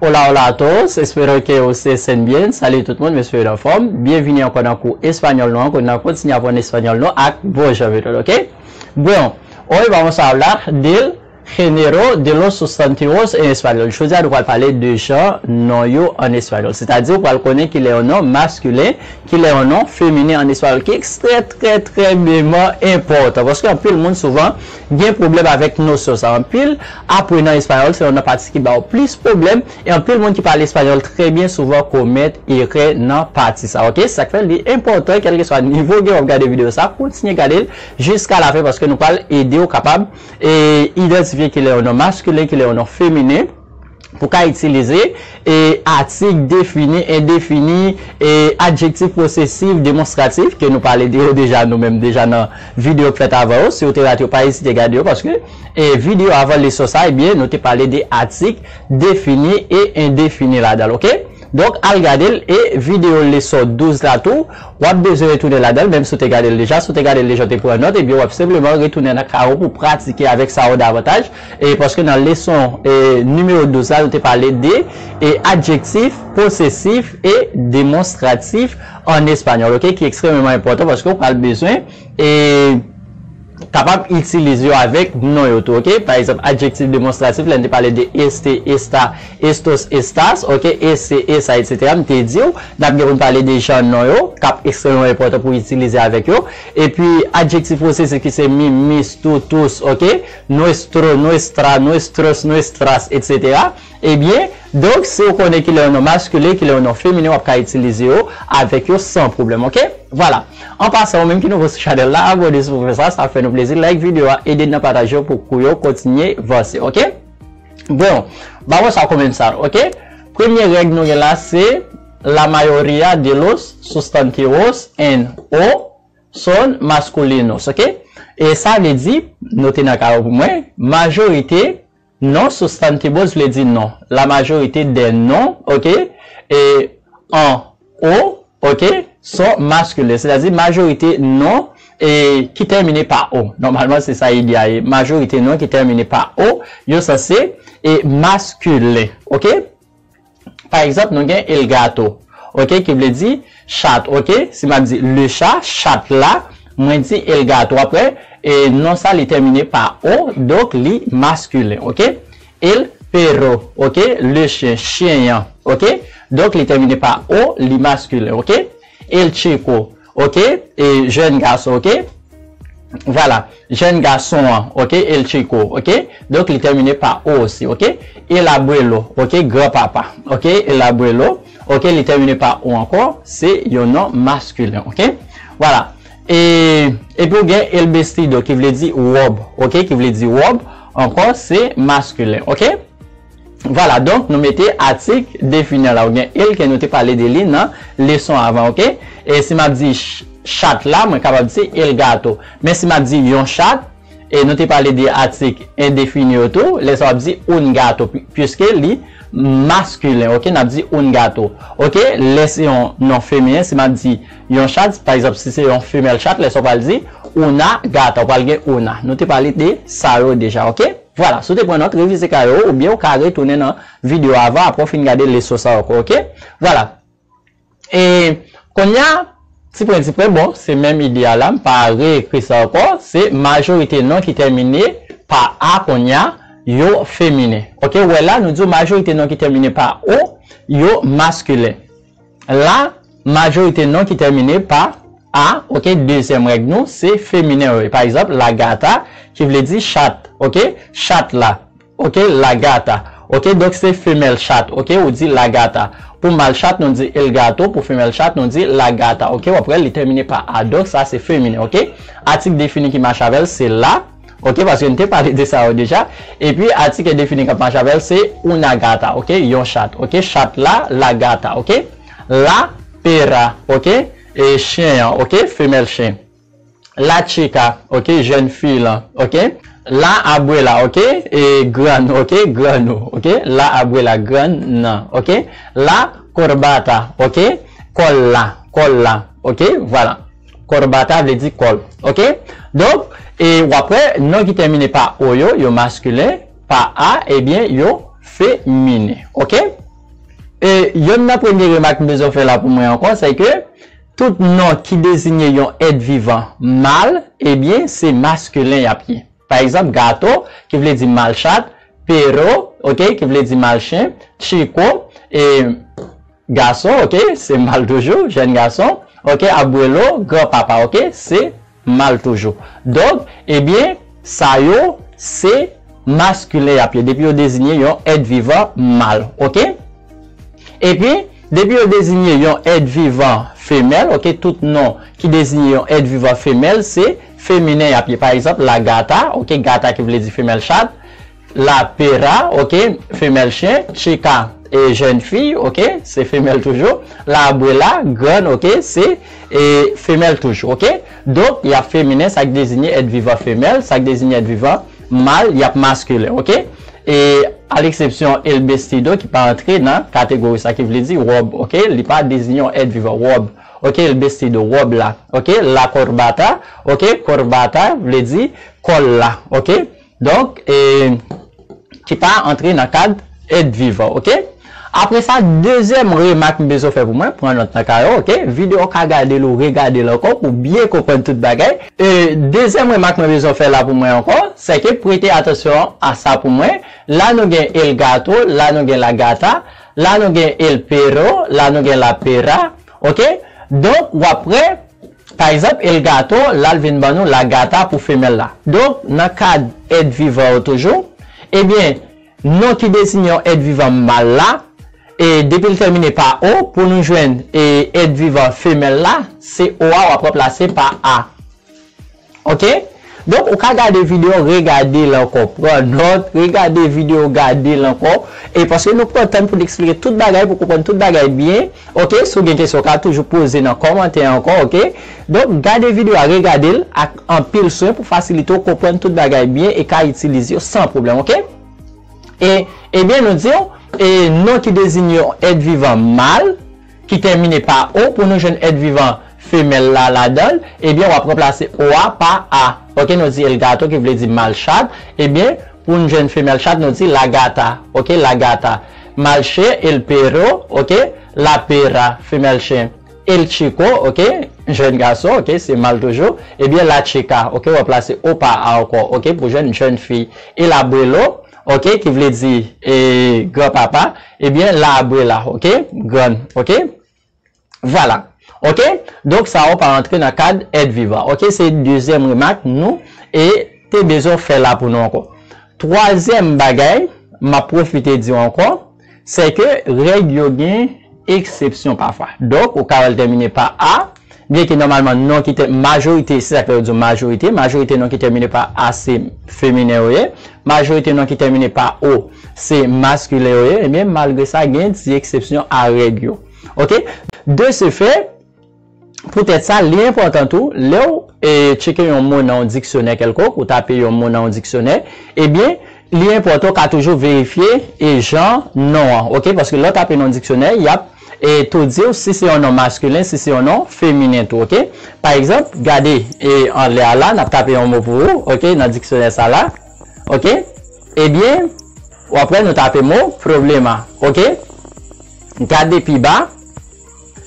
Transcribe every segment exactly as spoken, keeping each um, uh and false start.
Hola, hola a todos, espero que ustedes estén bien. Salut tout moun, m espere w anfòm. Byenvini ankò nan kou espanyòl nou an, kote n ap kontinye aprann espanyòl nou ak Bonjan Metòd, oke? Bon, hoy vamos a hablar del género de los sustantivos en español. Jodi a nou pral pale de jan non yo an espanyòl. Sètadi, ou pral konnen kilè yon non maskilen, kilè yon non feminen an espanyòl, ki ekstrè, trè, trè, trèman enpòtan. Paske anpil moun souvan gen pwoblèm avèk nosyon sa. Anpil aprenan espanyòl, se yon nan pati ki ba w plis pwoblèm, e anpil moun ki pale espanyòl trè byen souvan komèt erè nan pati sa, oke? Sa k fè li enpòtan, kèlkeswa nivo gen w ap gade videyo sa, kontinye gade l jiska lafen, paske nou pral ede w kapab, e, idantifye kilè yon non maskilen, kilè yon non feminen, pou ka itilize, e, atik defini, endefini, e, adjektif posesif, demonstratif, ke nou pale de yo deja nou menm, deja nan videyo k fèt avan yo. Si w te rate yo, pa ezite gade yo, paske, e, videyo avan leson sa, ebyen, nou te pale de atik defini e endefini ladan l, oke? Donk, al gade l, e videyo leson douz la tou, w ap bezwen retounen ladan l, menm si w te gade l deja. Si w te gade l deja, w te pran nòt, ebyen, w ap senpleman retounen nan kay ou pou pratike avèk sa yo davantaj. E paske nan leson, e, nimewo douz la, nou te pale de, e, adjektif posesif e demonstratif an espanyòl, oke, ki ekstrèmeman enpòtan paske w pral bezwen, e, kapab itilize yo avèk non yo tou, oke? Pa egzanp, adjektif demonstratif, lè n te pale de este, esta, estos, estas, oke? Ese, esa, etsetera. M te di w, n ap gen pou n pale de jan non yo, k ap ekstrèmeman enpòtan pou itilize avèk yo. Epi, adjektif posesif ki se mi, mis, tu, tus, oke? Nuestro, nuestra, nuestros, nuestras, etsetera. Ebyen, donk, si w konnen kilè yon non maskilen, kilè yon non feminen, w ap ka itilize yo avèk yo san pwoblèm, oke? Vwala. An pasan, ou menm ki nouvo sou chanèl la, abòne si w vle sa, sa fè nou plezi. Like videyo a, ede n nan pataje yo pou kou yo kontinye vanse, oke? Bon, ba mwen sa komensar, oke? Premye règ nou gen la, se la mayoría de los sustantivos en o son masculinos, oke? E sa vle di, note nan kawo pou mwen, majorite non sustantivos vle di non. La majorité des noms, oke? E an o, oke, sont masculins. Sètadi majorite non, e, ki tèmine pa o. Nòmalman, se sa ide a ye. Majorite non ki tèmine pa o, yo sanse, e, maskilen, oke? Pa egzanp, nou gen el gato, oke, ki vle di chat, oke? Si m ap di le chat, chat la, mwen di el gato. Apre, e, non sa li tèmine pa o, donk li maskilen, oke? El perro, oke? Le chien, chen an, oke? Donk li tèmine pa o, li maskilen, oke? El chico, oke? E jèn gason, oke? Vwala, jèn gason an, oke, el chico, oke? Donk, li tèmine pa o osi, oke? El abuelo, oke, granpapa, oke? El abuelo, oke, li tèmine pa o ankò, se yon non maskilen, oke? Vwala. E, epi ou gen el vestido, ki vle di wòb, oke? Ki vle di wòb, ankò, se maskilen, oke? Vwala, donk, nou mete atik defini an la. Ou gen el ke nou te pale de li nan leson avan, oke? E si m ap di ch-, chat la, mwen kapab di el gato. Men si m ap di yon chat, e nou te pale de atik endefini yo tou, lè sa w ap di un gato, pi-, piske li maskilen, oke? N ap di un gato, oke? Lè se yon non feminen, si m ap di yon chat, pa egzanp, si se yon femèl chat, lè sa w pral di una gata, w pral gen una. Nou te pale de sa yo deja, oke? Vwala, si w te pran nòt, revize kaye w, oubyen ou ka retounen nan videyo avan, apre w fin gade leson sa ankò, oke? Vwala. E kounye a, ti pwen, ti pwen, bon, se menm ide a la, m pa reekri sa ankò, se majorite non ki tèmine pa a kounye a, yo feminen. Oke, ou wè la, nou di w majorite non ki tèmine pa o, yo maskilen. La, majorite non ki tèmine pa a, oke, dezyèm règ nou, se feminen yo ye. Pa egzanp, la gata, ki vle di chat, oke, chat la, oke, la gata, oke, donk se femèl chat, oke, ou di la gata. Pou mal chat, nou di el gato, pou femèl chat, nou di la gata, oke, w ap wè, li tèmine pa a, donk sa se feminen, oke. Atik defini ki mache avè l, se la, oke, paske n te pale de sa yo deja. Epi, atik endefini k ap mache avè l, se una gata, oke, yon chat, oke, chat la, la gata, oke. La perra, oke, e chen an, oke, femèl chen. La chica, oke, jèn fi lan, oke. La abuela, oke, e grann, oke, grann ou, oke. La abuela, grann nan, oke. La corbata, oke, kòl la, kòl la, oke, vwala. Corbata vle di kòl. Oke? Donk, e w ap wè, non ki tèmine pa o yo, yo maskilen, pa a, ebyen, yo feminen. Oke? E, yonn nan premye remak m bezwen fè la pou mwen ankò, se ke tout non ki dezinye yon èt vivan mal, ebyen, se maskilen y ap ye. Pa egzanp, gato, ki vle di mal chat, pero, ok, ki vle di mal chen, chico, e, gason, ok, se mal toujou, jèn gason, ok, abuelo, granpapa, ok, se mal toujou. Donk, ebyen, sa yo, se maskilen y ap ye. Depi yo dezinye yon èt vivan mal, ok? Epi, depi yo dezinye yon èt vivan femèl, ok, tout non ki dezinye yon èt vivan femèl, se feminen y ap ye. Pa egzanp, la gata, ok, gata ki vle di femèl chat, la perra, ok, femèl chen, chica, e jèn fi, ok, se femèl toujou, la abuela, grann, ok, se e femèl toujou, ok? Donk, y ap feminen, sa k dezinye èt vivan femèl, sa k dezinye èt vivan mal, y ap maskilen, ok? E, a leksepsyon el vestido ki pa antre nan kategori sa ki vle di wòb, ok? Li pa dezinye yon èt vivan, wòb, ok? El vestido, wòb la, ok? La corbata, ok? Corbata vle di kòl la, ok? Donk, e, ki pa antre nan kad èt vivan, ok? Apre sa, dezyèm remak m bezwen fè pou mwen, pran nòt nan kaye w, ok? Videyo w ka gade l ou regade l ankò pou byen konprann tout bagay. E, dezyèm remak mwen bezwen fè la pou mwen ankò, se ke prete atansyon a sa pou mwen. La nou gen el gato, la nou gen la gata, la nou gen el perro, la nou gen la perra, ok? Donk, w ap wè, pa egzanp, el gato, la l vin ban nou la gata pou femèl la. Donk, nan kad èt vivan yo toujou, ebyen, non ki dezinye yon èt vivan mal la, e depi l tèmine pa o, pou nou jwenn e èt vivan femèl la, se o a w ap ranplase pa a. Ok? Donk, ou ka gade videyo, regade l ankò, pran nòt, regade videyo, gade l ankò. E paske nou pran tan pou n eksplike tout bagay, pou konprann tout bagay byen. Ok? Si w gen kesyon, w ka toujou poze nan kòmantè ankò, ok? Donk, gade videyo a, regade l ak anpil swen pou fasilite w konprann tout bagay byen e ka itilize yo san pwoblèm, ok? E, ebyen, nou di w, e, non ki dezinye yon èt vivan mal, ki tèmine pa o, pou nou jwenn èt vivan femèl la ladan l, ebyen, w ap ranplase o a pa a. Ok, nou di el gato, ki vle di mal chat. Ebyen, pou n jwenn femèl chat, nou di la gata. Ok, la gata. Mal chen, el perro, ok, la perra, femèl chen. El chico, ok, jèn gason, ok, se mal toujou. Ebyen, la chica, ok, w ap ranplase o pa a ankò, ok, pou jwenn jèn fi. El abuelo, ok, ki vle di, e, granpapa, ebyen, la abuela, ok, grann, ok. Vwala. Ok? Donk, sa yo pa rantre nan kad èt vivan. Ok? Se dezyèm remak nou e te bezwen fè la pou nou ankò. Twazyèm bagay, m ap pwofite di w ankò, se ke règ yo gen eksepsyon pafwa. Donk, ou ka wè l tèmine pa a, byenke nòmalman non ki tè-, majorite, se sa k fè yo di w majorite, majorite non ki tèmine pa a se feminen yo ye, majorite non ki tèmine pa o se maskilen yo ye, ebyen, malgre sa, gen ti eksepsyon a règ yo. Ok? De ce fait, poutèt sa, li enpòtan tou, lè w, e, tcheke yon mo nan yon diksyonè kèlkonk, ou tape yon mo nan yon diksyonè, ebyen, li enpòtan w ka toujou verifye, e, jan non an, ok? Paske lè w tape nan yon diksyonè, y ap, e, tou di w si se yon non maskilen, si se yon non feminen tou, ok? Pa egzanp, gade, e, anlè a la, n ap tape yon mo pou ou, ok, nan diksyonè sa la, ok? Ebyen, w ap wè nou tape mo problema, ok? Gade pi ba,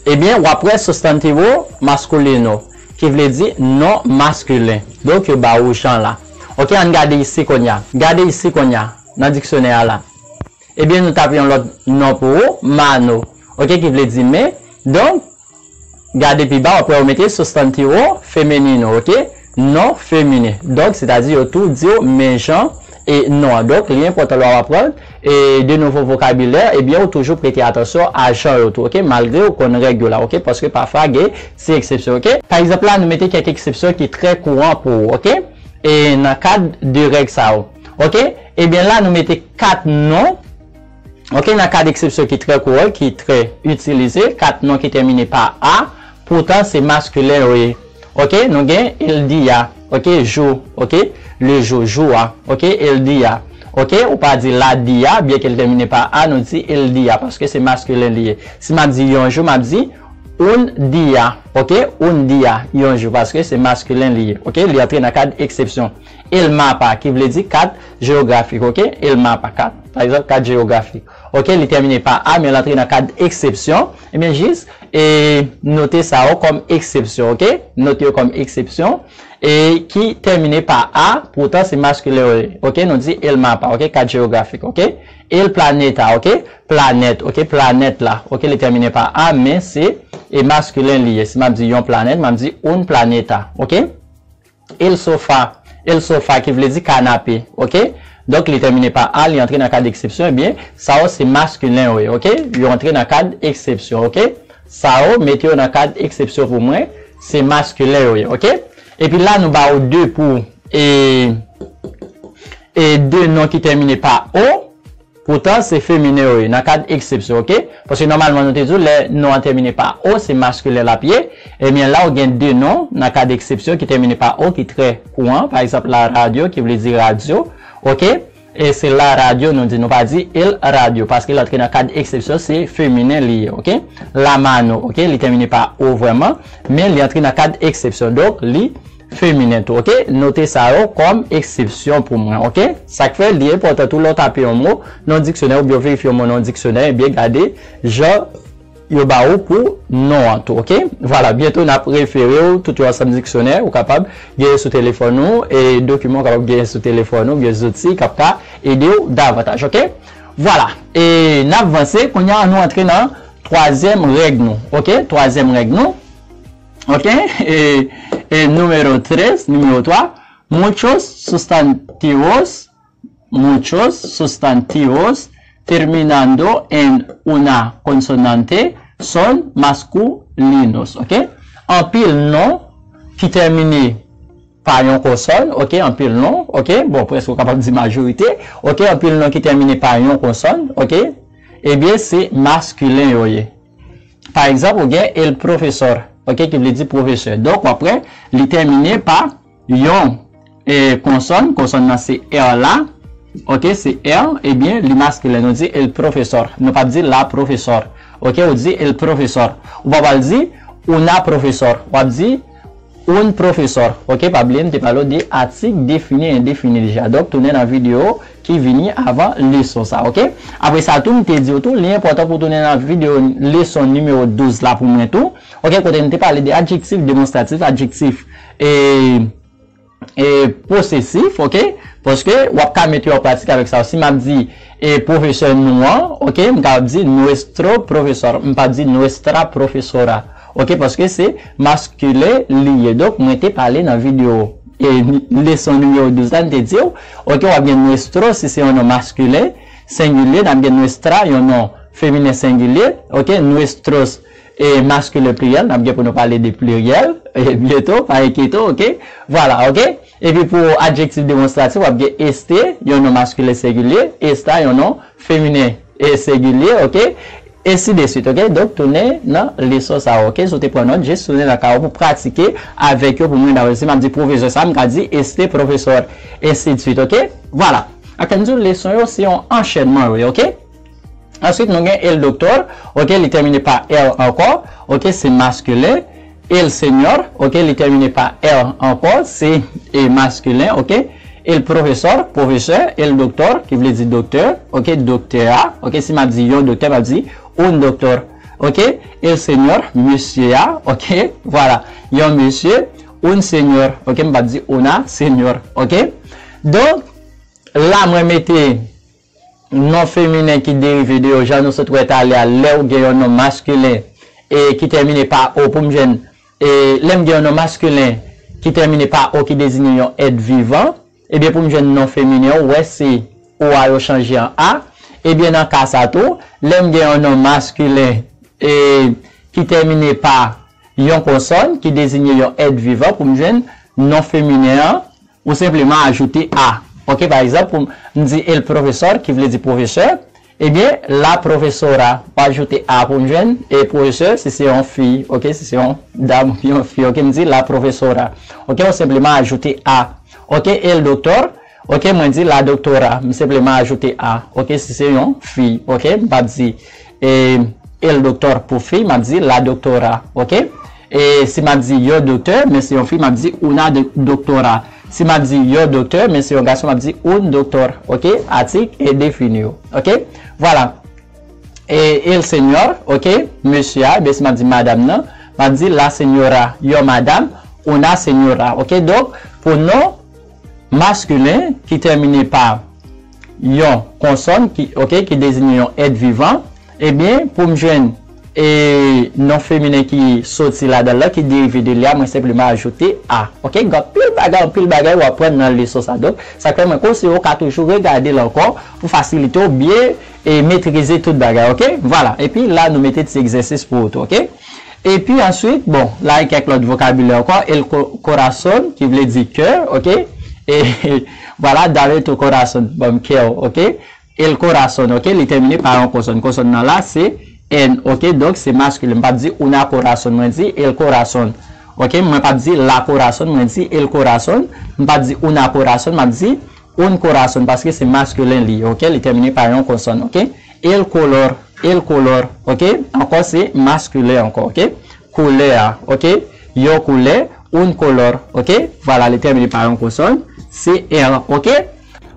ebyen, w ap wè sustantivo masculino, ki vle di non maskilen. Donk, yo ba ou jan la. Ok, ann gade isi kounye a. Gade isi kounye a, nan diksyonè a la. Ebyen, nou tape yon lòt non pou ou, mano. Ok, ki vle di men. Donk, gade pi ba, w ap wè yo mete sustantivo femenino, ok? Non feminen. Donk, sètadi yo tou di w men jan e non an. Donk, li enpòtan lè w ap aprann e de nouvo vokabilè, ebyen, ou toujou prete atansyon a jan yo tou, ok? Malgre ou konn règ yo la, ok? Paske pafwa gen ti eksepsyon, ok? Pa egzanp, la, nou mete kèk eksepsyon ki trè kouran pou ou, ok? E nan kad de règ sa yo, ok? Ebyen, la, nou mete kat non, ok? Nan kad eksepsyon ki trè kouran, ki trè itilize, kat non ki tèmine pa a, poutan se maskilen yo ye. Ok, nou gen el día, ok, jou, ok, le jou, jou a, ok, el día, ok, ou pa di la día, byenke l tèmine pa a, nou di el día, paske se maskilen li ye. Si m ap di yon jou, m ap di Un día, ok? Un día, yon jou, paske se maskilen li ye, ok? Li antre nan kad eksepsyon. El mapa, ki vle di kat jewografik, ok? El mapa, kat, pa egzanp, kat jewografik. Ok, li tèmine pa a, men l antre nan kad eksepsyon. Ebyen, jis e note sa yo kòm eksepsyon, ok? Note yo kòm eksepsyon e ki tèmine pa a, poutan se maskilen yo ye, ok? Nou di el mapa, ok? Kat jewografik, ok? El planeta, ok? Planèt, ok? Planèt la, ok? Li tèmine pa a, men se e maskilen li ye. Si m ap di yon planèt, m ap di un planeta, ok? El sofá, el sofá ki vle di kanape, ok? Donk, li tèmine pa a, li antre nan kad eksepsyon, ebyen, sa yo se maskilen yo ye, ok? Yo antre nan kad eksepsyon, ok? Sa yo, mete yo nan kad eksepsyon pou mwen, se maskilen yo ye, ok? Epi la, nou ba ou de pou, e, e de non ki tèmine pa o, poutan, se feminen yo ye, nan kad eksepsyon, ok? Paske nòmalman, nou te di w, lè non an tèmine pa o, se maskilen l ap ye. Ebyen, la, ou gen de non, nan kad eksepsyon, ki tèmine pa o, ki trè kouran. Pa egzanp, la radio, ki vle di radyo, ok? E se la radio, nou di, nou pa di el radio, paske l antre nan kad eksepsyon, se feminen li ye, ok? La mano, ok? Li tèmine pa o vrèman, men li antre nan kad eksepsyon. Donk, li feminen tou, ok? Note sa yo kòm eksepsyon pou mwen, ok? Sa k fè li enpòtan tou lè w tape yon mo nan yon diksyonè oubyen w verifye yon mo nan yon diksyonè, ebyen gade jan yo ba ou pou non an tou, ok? Vwala, byento n ap refere w tout yon ansanm diksyonè ou kapab genyen sou telefòn ou, e dokiman ou kapab genyen sou telefòn ou, oubyen zouti k ap ka ede w davantaj, ok? Vwala, e n ap vanse, kounye a nou antre nan twazyèm règ nou, ok? Twazyèm règ nou. Ok? E, e número tres, nimewo twa, muchos sustantivos, muchos sustantivos terminando en una consonante son masculinos, ok? Anpil non ki tèmine pa yon konsòn, ok? Anpil non, ok? Bon, prèske ou kapab di majorite, ok? Anpil non ki tèmine pa yon konsòn, ok? Ebyen, se maskilen yo ye. Pa egzanp, ou gen el profesor, ok, ki vle di pwofesè. Donk, w ap wè, li tèmine pa yon, e, konsòn. Konsòn nan se er la, ok, se er, ebyen, li maskilen. Nou di el profesor. Nou p ap di la profesor, ok, ou di el profesor. Ou pa pral di una profesor, w ap di un profesor, ok, pa bliye, m te pale w de atik defini endefini deja. Donk, tounen nan videyo ki vini avan leson sa, ok? Apre sa tou, m te di w tou, li enpòtan pou w tounen nan videyo leson nimewo douz la pou mwen tou, ok, kote m te pale de adjektif demonstratif, adjektif, e, e, posesif, ok? Paske w ap ka mete yo an pratik avèk sa. Si m ap di, e, pwofesè nou an, ok, m kapab di nuestro profesor, m p ap di nuestra profesora, ok, paske se maskilen li ye. Donk, mwen te pale nan videyo, e, leson nimewo douz la, m te di w, ok, w ap gen nuestro si se yon non maskilen, sengilye, n ap gen nuestra, yon non feminen sengilye, ok, nuestros, e, maskilen pliryèl, n ap gen pou nou pale de pliryèl, e, byento, pa enkyete w, ok? Vwala, ok? Epi pou adjektif demonstratif, w ap gen este, yon non maskilen sengilye, esta, yon non feminen e sengilye, ok? Ensi de swit, ok? Donk, tounen nan leson sa yo, ok? Si w te pran nòt, jis tounen nan kay ou pou pratike avèk yo pou mwen. Daprè si m ap di pwofesè sa, m ka di este profesor, ensi de swit, ok? Vwala. Ak ann di w, leson yo se yon anchènman yo ye, ok? Answit, nou gen el doktor, ok, li tèmine pa er ankò, ok, se maskilen. El senyor, ok, li tèmine pa er ankò, se, e, maskilen, ok. El profesor, pwofesè, el doktor, ki vle di doktè, ok, doktè a, ok, si m ap di yon doktè, m ap di un doctor, ok. El senyor, mesye a, ok, vwala, yon mesye, un senyor, ok, m p ap di una senyor, ok. Donk, la mwen mete non feminen ki derive de yo, jan nou sot wè talè a, lè ou gen yon non maskilen e ki tèmine pa o pou m jwenn, e lè m gen yon non maskilen ki tèmine pa o ki deziye yon èt vivan, ebyen pou m jwenn non feminen, ou wè se o a yo chanje an a. Ebyen nan ka sa tou, lè m gen yon non maskilen e ki tèmine pa yon konsòn ki deziye yon èt vivan pou m jwenn non feminen an, ou senpleman ajoute a. Ok, pa egzanp, pou m di el profesor, ki vle di pwofesè, ebyen, la profesora, ou ajoute a pou m jwenn, e pwofesè, si se yon fi, ok, si se yon dam, yon fi, ok, m di la profesora. Ok, ou senpleman ajoute a. Ok, el doktor, ok, mwen di la doktora, m senpleman ajoute a. Ok, si se yon fi, ok, m p ap di, e, El doctor pou fi, m ap di la doctora, oke? E si m ap di yo doktè, men se yon fi, m ap di una do- doctora. Si m ap di yo doktè, men se yon gason, m ap di un doctor, oke? Atik endefini yo, oke? Vwala. E el señor, oke? Mesye a, ebyen si m ap di madanm nan, m ap di la señora, yo madam, una señora, oke? Donk, pwonon maskilen ki tèmine pa yon konsòn ki, oke, ki deziyen yon èt vivan, ebyen, pou m jwenn e non feminen ki soti ladan l lan, ki derive de li a, mwen senpleman ajoute a. Oke, gen anpil bagay, anpil bagay w aprann nan leson sa. Donk, sa k fè mwen konseye w ka toujou regade l ankò pou fasilite w byen e metrize tout bagay, oke? Vwala. Epi la, nou mete ti egzèsis pou ou tou, oke? Epi answit, bon, la gen kèk lòt vokabilè ankò. El co- corazón, ki vle di kè, oke? E vwala, dame tu corazón, ban m kè w, oke? El corazón, oke? Li tèmine pa yon konsòn. Konsòn nan la, se N, oke? Donk, se maskilen. M p ap di una corazón, mwen di el corazón. Oke? Mwen p ap di la corazón, mwen di el corazón. M p ap di una corazón, m ap di un corazón, paske se maskilen li, oke? Li tèmine pa yon konsòn, oke? El color, el color, oke? Ankò, se maskilen ankò, oke? Koulè a, oke? Yon koulè, un color, oke? Vwala, li tèmine pa yon konsòn, se R, oke?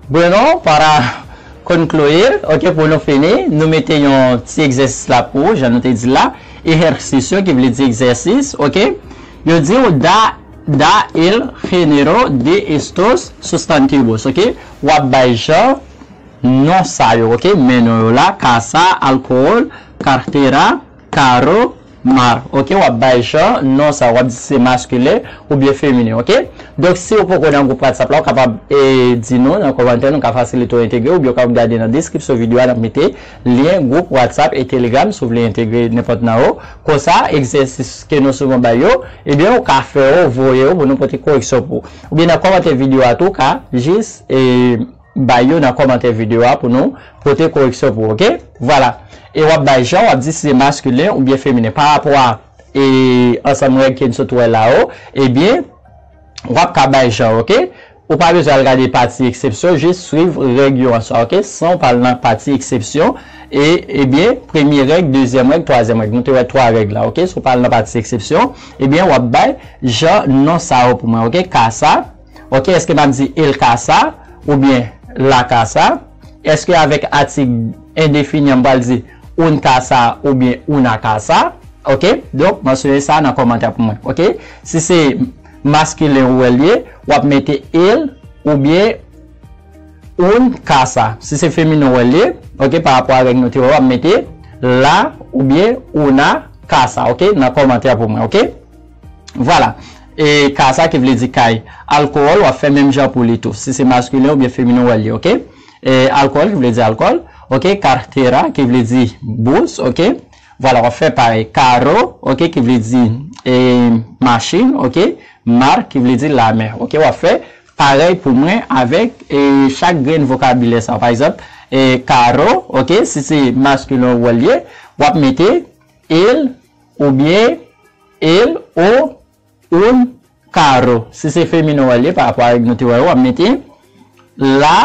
Bueno, para concluir, oke, pou nou fini, nou mete yon ti egzèsis la pou ou, jan nou te di la, ejercicio, ki vle di egzèsis, oke? Yo di w da, da el género de estos sustantivos, oke? W ap bay jan non sa yo, oke? Men non yo la, casa, alcohol, cartera, carro, mar. Oke, w ap bay jan non sa, w ap di se maskilen oubyen feminen, oke? Donk, si w poko nan gwoup WhatsApp la, w kapab e, di nou nan kòmantè, nou ka fasilite w entegre, oubyen w kapab gade nan deskripsyon videyo a, n ap mete lyen gwoup WhatsApp e Telegram si w vle entegre nenpòt nan yo. Konsa, egzèsis ke nou souvan bay yo, ebyen, w ka fè yo, voye yo pou nou pote koreksyon pou ou. Oubyen nan kòmantè videyo a tou, w ka jis e, bay yo nan kòmantè videyo a pou nou pote koreksyon pou ou, oke? Vwala. E w ap bay jan, w ap di si se maskilen oubyen feminen. Pa rapò a e, ansanm règ ke n sot wè la yo, ebyen, w ap ka bay jan, oke? Ou pa bezwen al gade pati eksepsyon, jis swiv règ yo an swa, oke? San w pa al nan pati eksepsyon, e, ebyen, premye règ, dezyèm règ, twazyèm règ. Nou te wè twa règ la, oke? Si w pa al nan pati eksepsyon, ebyen, w ap bay jan non sa yo pou mwen, oke? Casa, oke? Èske m ap di el casa oubyen la casa? Èske avèk atik endefini an m pral di un casa oubyen una casa? Oke? Donk, mansyone sa nan kòmantè pou mwen. Oke? Si se maskilen ou wè l ye, w ap mete el oubyen un casa. Si se feminen ou wè l ye, oke, pa rapò a règ nou te wè, w ap mete la oubyen una casa, oke, nan kòmantè pou mwen, oke? Vwala. E casa ki vle di kay. Alcohol, w ap fè menm jan pou li tou. Si se maskilen oubyen feminen ou wè l ye, oke? E alcohol ki vle di alkòl, oke? Cartera ki vle di bous, oke? Vwala, w ap fè parèy. Carro, oke, ki vle di e, machin, oke? Mar ki vle di lamè, oke? W ap fè parèy pou mwen avèk e, chak grenn vokabilè sa. Pa egzanp, e, carro, oke, si se maskilen ou wè l ye, w ap mete el oubyen el o un carro. Si se feminen ou wè l ye, pa rapò a règ nou te wè yo, w ap mete la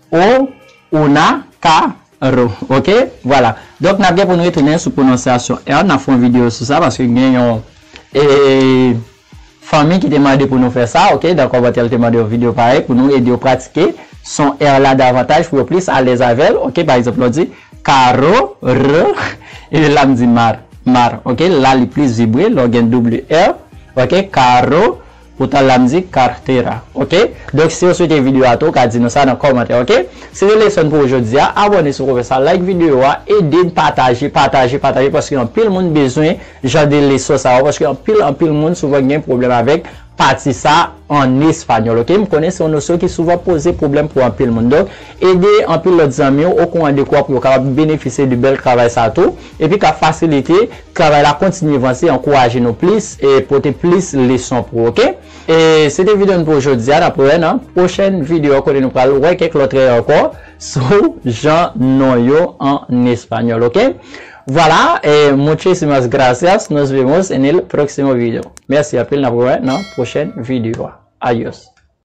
o una carro. Oke? Vwala. Donk, n ap gen pou n retounen sou pwononsyasyon R. N ap fè yon videyo sou sa, paske gen yon e, fanmi ki te mande pou nou fè sa, oke? Nan kòmantè, l te mande yon videyo parèy pou nou ede yo pratike son R la davantaj, pou yo plis alèz avè l, oke? Pa egzanp, lè w di carro, r, e la m di mar, mar, oke? La, li plis vibre, lè w gen doub R, oke? Carro, poutan la m di cartera, oke? Donk, si w swete videyo a tou, w ka di nou sa nan kòmantè, oke? Se te leson pou jodi a. Abòne si w poko fè sa, like videyo a, ede n pataje, pataje, pataje, paske anpil moun bezwen jan de leson sa yo, paske anpil, anpil moun souvan gen pwoblèm avèk pati sa an espanyòl, oke? M konnen se yon nosyon ki souvan poze pwoblèm pou anpil moun. Donk, ede anpil lòt zanmi w okouran de kwa pou yo kapab benefisye de bèl travay sa tou, epi k ap fasilite travay la kontinye vanse, ankouraje nou plis e pote plis leson pou ou, oke? E se te videyo n pou jodi a, n ap wè nan pwochèn videyo kote nou pral wè kèk lòt règ ankò sou jan non yo an espanyòl, oke? Vwala, e muchísimas gracias, nos vemos en el próximo video. Mèsi anpil, n ap wè nan pwochèn videyo a. Adios.